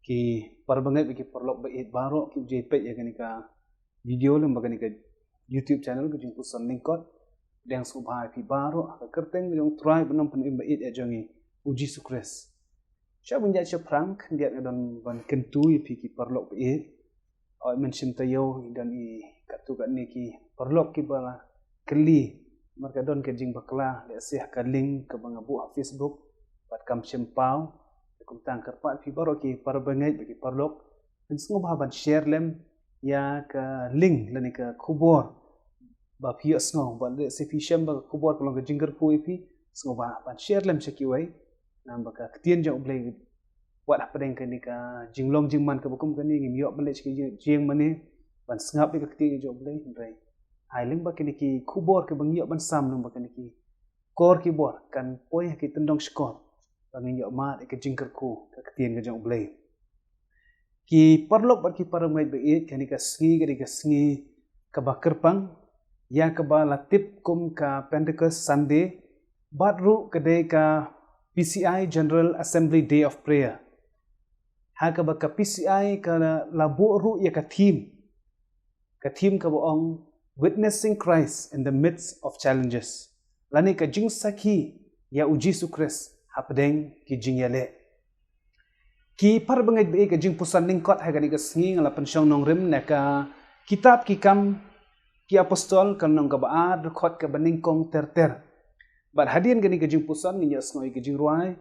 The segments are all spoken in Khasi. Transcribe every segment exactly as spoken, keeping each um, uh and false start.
Ki parabangeit bad ki paralok ba ïeit baroh, ki ju peit ïa kane ka video lem bad kane ka YouTube channel ka Jingpuson Lyngkot. Pdiang sngewbha ïa phi baroh ha ka kyrteng ka jong U Trai bad U Nongpynim ba ïeit ïa jong ngi, U Jisu Khrist. Sha ban ïaid shaphrang khyndiat nga don ban kyntu ïa phi ki paralok ba ïeit. Oi, mynsiem taïew ngi don i katto katne ki paralok kiba la kylli namar ka don ka jingbakla lehse ha ka link kaba nga buh ha Facebook bad kam shym paw. Kumta nga kyrpad ïa phi baroh ki parabangeit bad ki paralok, phin sngewbha ban share lem ïa ka link lane ka khubor ba phi ïohsngew, bad lehse phi shem ba ka khubor ka long ka jingkyrkhu ïa phi, sngewbha ban share lem sha kiwei. Namar ba ka ktien jong U Blei wat hapdeng kane ka jinglong jingman kaba kum kane ngim ïoh ban leit sha ka jingmane ban sngap ïa ka ktien jong U Blei, hynrei ha lyngba kine ki khubor kiba ngi ïoh ban sam, lyngba kine ki kor ki bor kan poi ha ki tyndong shkor ba ngin ïoh mad ïa ka jingkyrkhu ka ktien ka jong U Blei. Ki paralok bad ki parabangeit ba ïeit, kane ka sngi ka dei ka sngi kaba kyrpang ïa kaba la tip kum ka Pentecost Sunday, bad ruh ka dei ka P C I General Assembly Day of Prayer, ha kaba ka P C I ka la buh ruh ïa ka theme, ka theme kaba ong Witnessing Christ in the Midst of Challenges, lane ka jingsakhi ïa U Jisu Khrist hapdeng ki jingïaleh. Ki parabangeit ba ïeit, ka Jingpuson Lyngkot ha kane ka sngi nga la pynshong nongrim na ka kitab Ki Kam ki Apostol ka lynnong kaba ar, dkhot kaba nyngkong ter ter. Bad hadien kane ka jingpuson ngin ïohsngew ïa ka jingrwai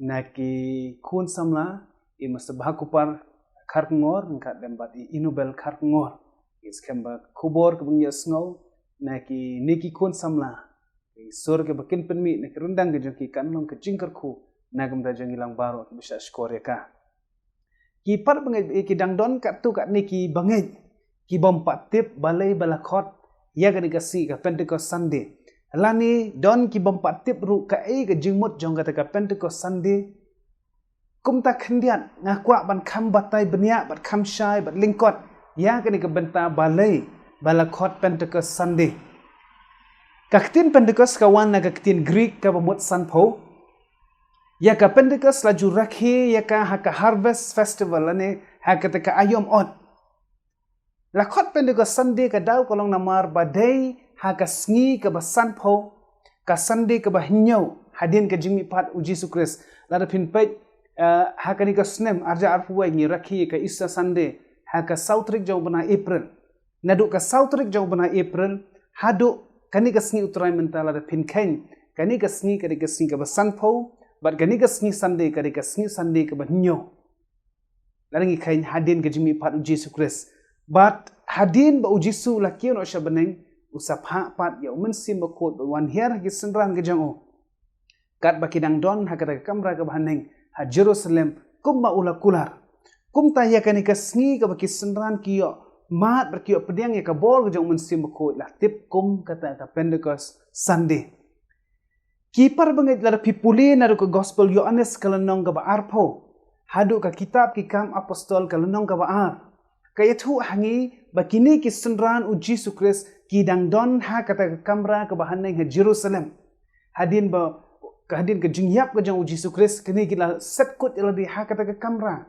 na ki khun samla, i Mister Bhakupar Kharkongor ryngkat lem bad i Inobel Kharkongor. Ngi skhem ba ka khubor kaba ngin ïohsngew na kine ki khun samla, ki sur kiba kin pynmih na ki ryndang ka jong ki, kan long ka jingkyrkhu na ka bynta jong ngi lang baroh kiba shah shkor ïa ka. Ki parabangeit ba ïeit, ki dang don katto katne ki bangeit ki bym pat tip balei ba la khot ïa kane ka sngi ka Pentecost Sunday, lane don ki bym pat tip ruh kaei ka jingmut jong kata ka Pentecost Sunday. Kumta khyndiat nga kwah ban kham batai bniah bad kham shai bad lyngkot ïa kane ka bynta balei ba la khot Pentecost Sunday. Ka ktien Pentecost ka wan na ka ktien Greek kaba mut sanphew. Ïa ka Pentecost la ju rakhe ïa ka ha ka Harvest Festival lane ha kata ka aïom ot. La khot Pentecost Sunday, ka daw ka long namar ba dei ha ka sngi kaba sanphew, ka Sunday kaba hynñiew hadien ka jingmihpat U Jisu Khrist. Lada phin peit, eh, ha kane ka snem arhajar arphew wei ngi rakhe ïa ka Easter Sunday ha ka saw tarik jong u bnai April. Naduh ka saw tarik jong u bnai April haduh kane ka sngi U Trai mynta, lada phin kheiñ, kane ka sngi ka dei ka sngi kaba sanphew bad kane ka sngi Sunday ka dei ka sngi Sunday kaba hynñiew. Lada ngi kheiñ hadien ka jingmihpat U Jisu Khrist. Bad hadien ba U Jisu u la kiew noh sha bneng, u sa phah pat ïa U Mynsiem Bakhuid ban wan hiar ha ki synran ka jong u. Katba ki dang don ha kata ka kamra kaba haneng ha Jerusalem kumba u la kular. Kumta ïa kane ka sngi kaba ki synran ki ïoh mad bad ki ïoh pdiang ïa ka bor ka jong U Mynsiem Bakhuid la tip kum kata ka Pentecost Sunday. Ki parabangeit, lada phi pule naduh ka Gospel Ïoannis ka lynnong kaba arphew haduh ka kitab Ki Kam Apostol ka lynnong kaba ar, ka ïathuh ha ngi ba kine ki synran U Jisu Khrist ki dang don ha kata ka kamra kaba haneng ha Jerusalem. Hadien ba, ka hadien ka jingïap ka jong U Jisu Khrist, kine ki la set kut ïa lade ha kata ka kamra.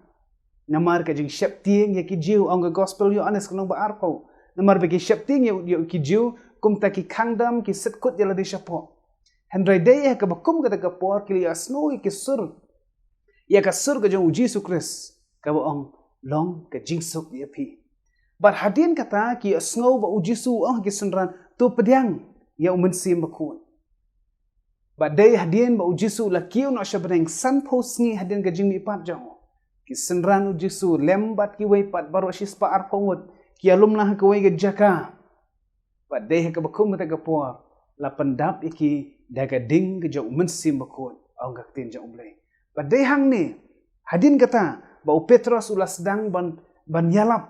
Namar ka jingsheptieng ïa ki Jiw, ong ka Gospel Ïoannis ka lynnong ba arphew. Namar ba ki sheptieng ïa, ïa ki Jiw, kumta ki khang dam, ki set kut ïa lade shapoh. Hynrei dei ha kaba kum kata ka por ki la ïohsngew ïa ki sur, ïa ka sur ka jong U Jisu Khrist kaba ong, "Long ka jingsuk ïa phi." Bad hadien kata ki ïohsngew ba U Jisu u ong ha ki synran, "To pdiang ïa U Mynsiem Bakhuid." Bad dei hadien ba U Jisu u la kiew noh sha bneng, sanphew sngi hadien ka jingmihpat jong u, ki synran U Jisu lem bad kiwei pat baroh shispah arphew ngut ki ïalum lang ha kawei ka jaka. Bad dei ha kaba kum kata ka por la pyndap ïa ki da ka ding ka jong U Mynsiem Bakhuid, ong ka ktien jong U Blei. Bad dei hangne, hadien kata ba u Petros u la sdang ban, ban ïalap.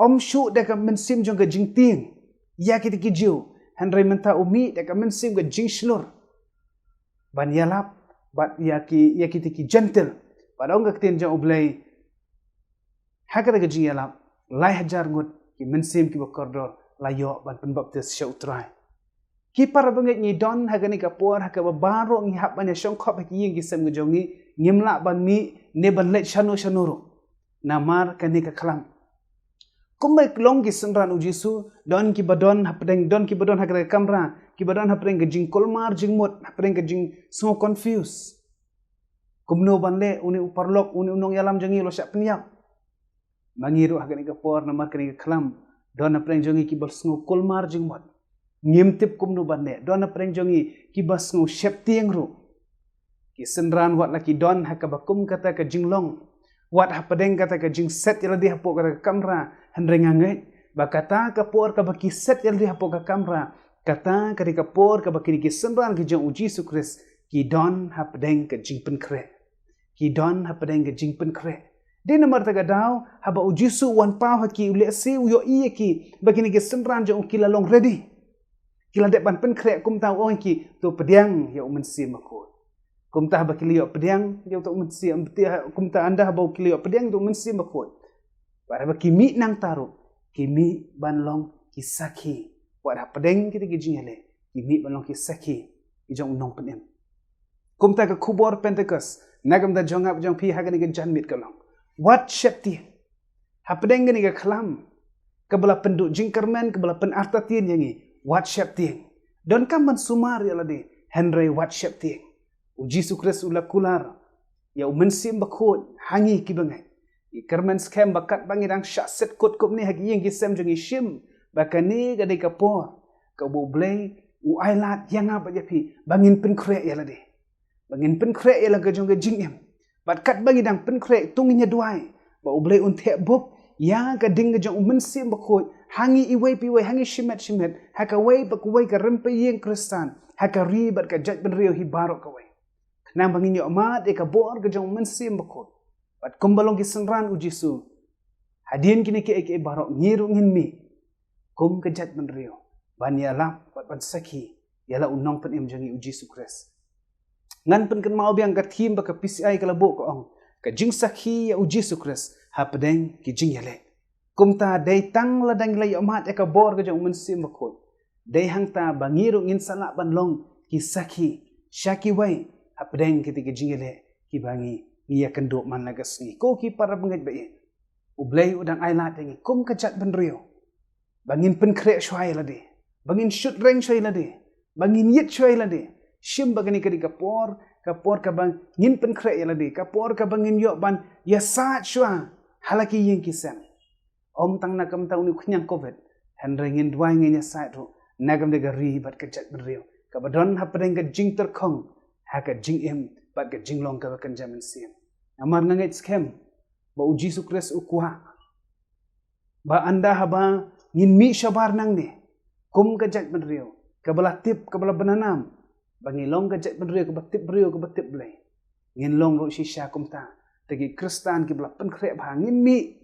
Ym shuh da ka mynsiem jong ka jingtieng ïa kita ki Jiw, hynrei mynta u mih da ka mynsiem ka jingshlur ban ïalap bad ïa ki, ïa kita ki Jentil. Bad ong ka ktien jong U Blei, ha kata ka jingïalap, lai hajar ngut ki mynsiem kiba kordor la ïoh ban pynbaptis sha U Trai. Ki parabangeit, ngi don ha kane ka por ha kaba baroh ngi hap ban ïashongkhop ha ki ïing ki sem ka jong ngi, ngim lah ban mih ne ban leit shano shano ruh namar kane ka khlam. Kumba long ki synran u Jisu, don kiba don hapdeng, don kiba don ha ka kamra, kiba don hapdeng ka jingkulmar jingmut, hapdeng ka jingsngew confuse. Kumno ban leh, une u paralok, une u nongïalam jong ngi u la shah pynïap. Ma ngi ruh ha kane ka por namar kane ka khlam, don hapdeng jong ngi kiba sngew kulmar jingmut. Ngim tip kumno ban leh, don hapdeng jong ngi kiba sngew sheptieng ruh. Ki synran wat la ki don ha kaba kum kata ka jinglong, wat hapdeng kata ka jingset ïalade hapoh kata ka kamra, hynrei nga ngeit ba kata ka por kaba ki set ïalade hapoh ka kamra, kata ka dei ka por kaba kine ki synran ki jong u Jisu Khrist ki don hapdeng ka jingpynkhreh. Ki don hapdeng ka jingpynkhreh. Dei namar kata ka daw, haba u Jisu u wan paw ha ki, u lehse u ïohi ïa ki ba kine ki synran jong u ki la long ready. Ki la dep ban pynkhreh, kumta u ong ïa ki, to pdiang ïa u Mynsiem Bakhuid. Kumta haba ki la ïoh pdiang ïa uta u Mynsiem, kumta ynda haba ki la ïoh pdiang ïa uta u Mynsiem Bakhuid, bad haba ki mih nangta ruh, ki mih ban long ki sakhi. Wat hapdeng kita ki jingïaleh, ki mih ban long ki sakhi ki jong u Nongpynim. Kumta ka khubor Pentekost na ka bynta jong nga bad jong phi ha kane ka janmiet ka long, wat sheptieng. Hapdeng kane ka khlam kaba la pynduh jingkyrmen, kaba la pynartatien ïa ngi, wat sheptieng. Donkam ban sumar ïalade, hynrei wat sheptieng. U Jisu Khrist u la kular ïa u Mynsiem Bakhuid ha ngi kiba ngeit. Ngi kyrmen skhem ba katba ngi dang shah set kut kumne ha ki ïing ki sem jong ngi, shim ba kane ka dei ka por kaba U Blei u ailad ïa nga bad ïa phi ba ngin pynkhreh ïalade, ba ngin pynkhreh ïa la ka jong ka jingim. Bad katba ngi dang pynkhreh, to ngin ïa duwai ba U Blei un theh bup ïa ka ding ka jong u Mynsiem Bakhuid ha ngi iwei pa iwei, ha ngi shimet shimet, ha kawei pa kawei ka rympei ïing Khristan, ha ka ri bad ka jaitbynriew hi baroh kawei. Khnang ba ngin ïohmad ïa ka bor ka jong u Mynsiem Bakhuid. Bad kumba long ki synran u Jisu, hadien kine kiei kiei baroh ngi ruh ngin mih kum ka jaitbynriew ban ïalap bad ban sakhi ïa la u Nongpynim jong ngi u Jisu Khrist. Ngan pynkynmaw biang ka theme ba ka P C I ka la buh, ka ong, ka jingsakhi ïa u Jisu Khrist hapdeng ki jingïaleh. Kumta dei tang lada ngi la ïohmad ïa ka bor ka jong u Mynsiem Bakhuid, dei hangta ba ngi ruh ngin sa lah ban long ki sakhi sha kiwei hapdeng kita ki jingïaleh kiba ngi, ngi ïakynduh man la ka sngi. Ko ki para bangeit ba ïeit, U Blei u dang ailad ïa ngi kum ka jaitbynriew ba ngin pynkhreh shuwa ïalade, ba ngin shut reng shuwa ïalade, ba ngin ïit shuwa ïalade. Shim ba kane ka dei ka por, ka por kaba ngin pynkhreh ïalade, ka por kaba ngin ïoh ban ïasaid shuwa ha la ki ïing ki sem. Ym tang na ka bynta une u khñiang Covid, hynrei ngin duwai, ngin ïasaid ruh na ka bynta ka ri bad ka jaitbynriew kaba don hapdeng ka jingtyrkhong ha ka jingim bad ka jinglong kaba kynja mynsiem. Namar nga ngeit skhem ba u Jisu Khrist u kwah ba ynda haba ngin mih shabar nangne kum ka jaitbynriew kaba la tip, kaba la bynanam, ba ngin long ka jaitbynriew kaba tip briew, kaba tip Blei, ngin long ruh shisha kumta. Te ki Khristan kiba la pynkhreh bha, ngin mih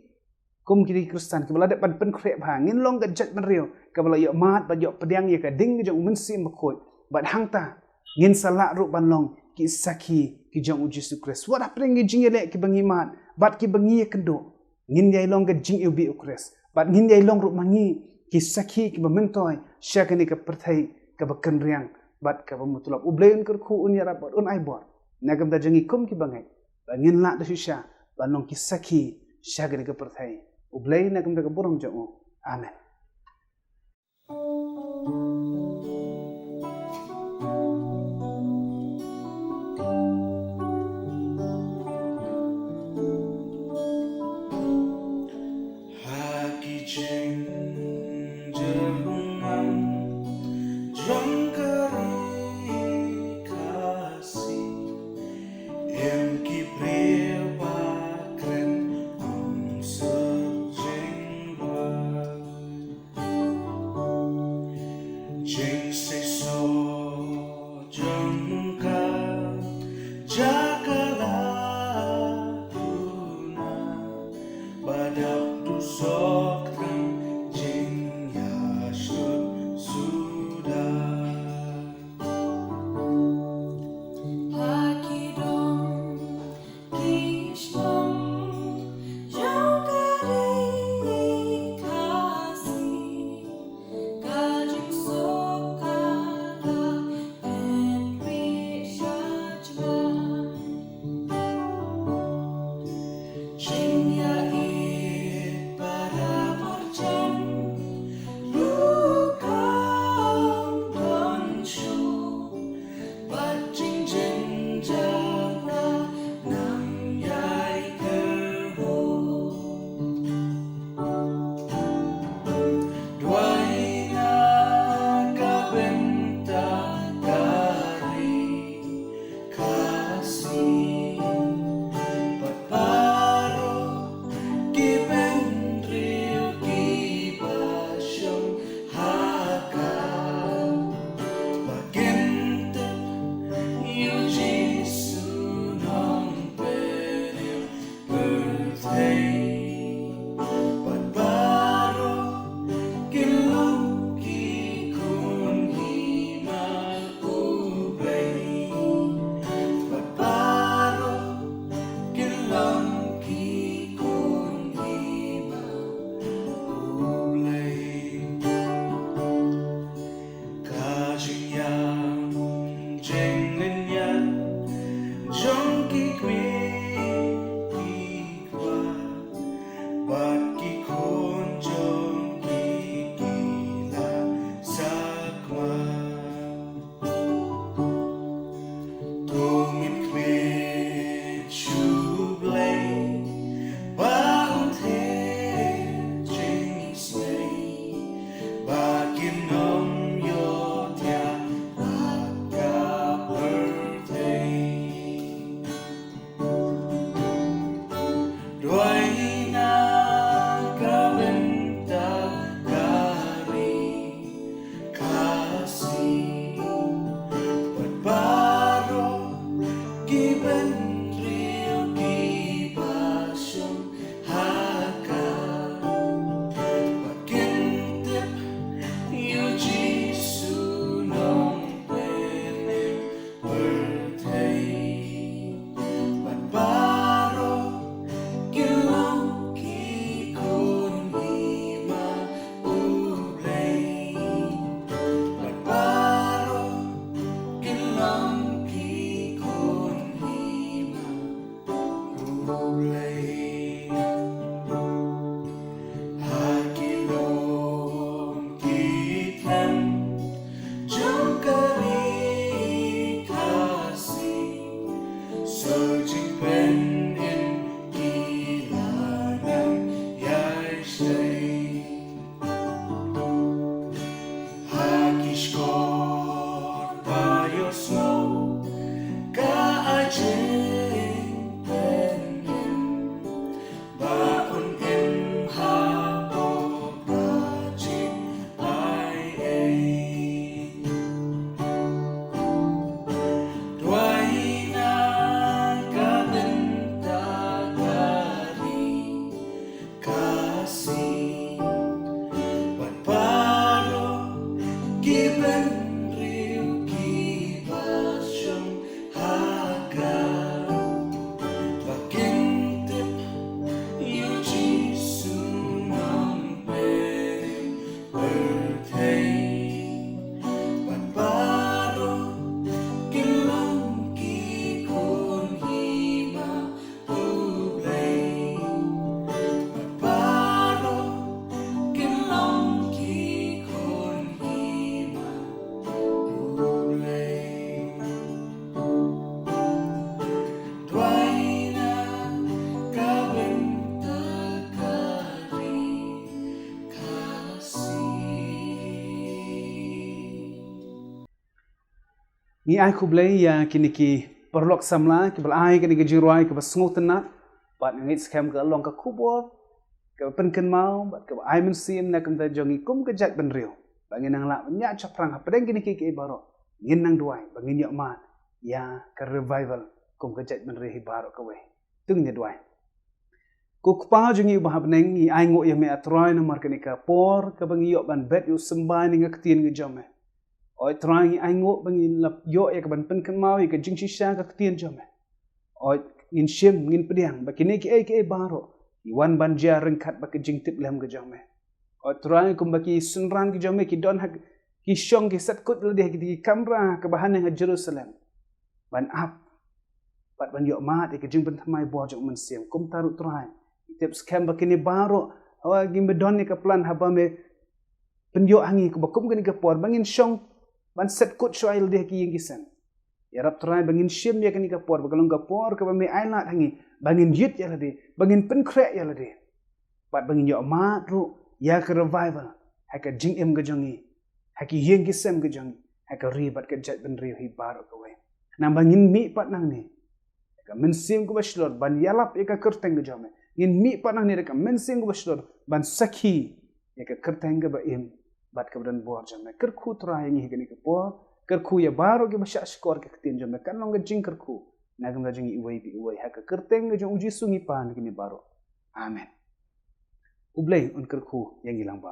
kum ki Khristan kiba la dep ban pynkhreh bha, ngin long ka jaitbynriew kaba la ïohmad bad ïoh pdiang ïa ka ding ka jong u Mynsiem Bakhuid. Bad hangta ngin sa lah ruh ban long ki sakhi ki jong u Jisu Khrist. Wat hapdeng ki jingïaleh kiba ngi mad bad kiba ngi ïakynduh, ngin ïai long ka jingiwbih u Khrist bad ngin ïai long ruh ma ngi ki sakhi kiba myntoi sha kane ka pyrthei kaba kynriang bad kaba mutlop. U Blei un kyrkhu, un ïarap bad un ai bor na ka bynta jong ngi kum kiba ngeit ba ngin lah da shisha ban long ki sakhi sha kane ka pyrthei. U Blei na ka bynta ka burom jong u. Amen. Ha ki jingjyrngam jong ka ri Khasi, em ki briew ba kren kum syrjeng ruh. Jingseisoh jong ka jaka la puna, ba dap duh soh tang jingïashut suda. Ha ki dong ki shnong jong ka ri Khasi, ka jingsuk ka la pynbieit sha jngai. Bad baroh ki long ki khun hima U Blei. Bad baroh ki long ki khun hima U Blei. Ka jingïap jingïap jong ki kmie ki kpa bad ki khun jong ki ki la sakma. To ngin khmih sha U Blei ba un theh jingisynei ba kin ym ïohthiah ha ka pyrthei. Duwai na ka bynta ka ri Khasi bad baroh ki bynriew kiba shong ha ka, ba kin tip ïa U Jisu Nongpynim pyrthei. Bad baroh ki long ki khun hima U Blei. Bad baroh ki long ki khun hima U Blei. Ha ki lum ki them jong ka ri Khasi, shu jingpynim ki la nang ïai shlei. Ha ki shkor ba ïohsngew ka jingpynim, ba un im hapoh ka jingaiei. Duwai na ka bynta ka ri Khasi bad baroh ki bynriew kiba shong ha ka, ba kin tip ïa U Jisu Nongpynim pyrthei. Bad baroh ki long ki khun hima U Blei. Bad baroh ki long ki khun hima U Blei. Duwai na ka bynta ka ri Khasi. Ngi ai khublei ïa kine ki paralok samla kiba la ai kane ka jingrwai kaba sngewtynnat. Bad nga ngeit skhem ka long ka khubor kaba pynkynmaw bad kaba ai mynsiem na ka bynta jong ngi kum ka jaitbynriew, ba ngin nang lah ban ïaid shaphrang hapdeng kine kiei kiei baroh. Ngin nang duwai ba ngin ïoh mad ïa ka revival kum ka jaitbynriew hi baroh kawei. To ngin ïa duwai. Ko Kpa jong ngi uba ha bneng, ngi ainguh ïa me, A Trai, namar kane ka por kaba ngi ïoh ban bet ïa u symbai na ka ktien ka jong me. Oi Trai, ngi ainguh ba ngin lah ïoh ïa ka ban pynkynmaw ïa ka jingshisha ka ktien jong me. Oi, ngin shim, ngin pdiang ba kine kiei kiei baroh ki wan ban jia ryngkat bad ka jingtip lem ka jong me. Oi Trai, kumba ki synran ki jong me ki don ha ki shong, ki set kut ïa lade ha ki kamra kaba haneng ha Jerusalem ban ap bad ban ïoh mad ïa ka jingpynthymmai bor jong u Mynsiem. Kumta ruh Trai, ngi tip skhem ba kine baroh, hawa, ngim ba don ïa ka plan haba me pynïoh ha ngi, kumba kum kane ka por ba ngin shong ban set kut shuwa ïa lade ha ki ïing ki sem. Ïarap Trai ba ngin shim ïa kane ka por ba ka long ka por kaba me ai lad ha ngi ba ngin ïit ïa lade, ba ngin pynkhreh ïa lade, bad ba ngin ïoh mad ruh ïa ka revival ha ka jingim ka jong ngi, ha ki ïing ki sem ka jong ngi, ha ka ri bad ka jaitbynriew hi baroh kawei. Namar ba ngin mih pat nangne da ka mynsiem kaba shlur ban ïalap ïa ka kyrteng ka jong me. Ngin mih pat nangne da ka mynsiem kaba shlur ban sakhi ïa ka kyrteng kaba im bad kaba don bor jong me. Kyrkhu Trai ïa ngi ha kane ka por. Kyrkhu ïa baroh kiba shah shkor ïa ka ktien jong me. Kan long ka jingkyrkhu na ka bynta jong ngi iwei pa iwei. Ha ka kyrteng ka jong u Jisu ngi pan ïa kine baroh. Amen. U Blei un kyrkhu ïa ngi lang bad.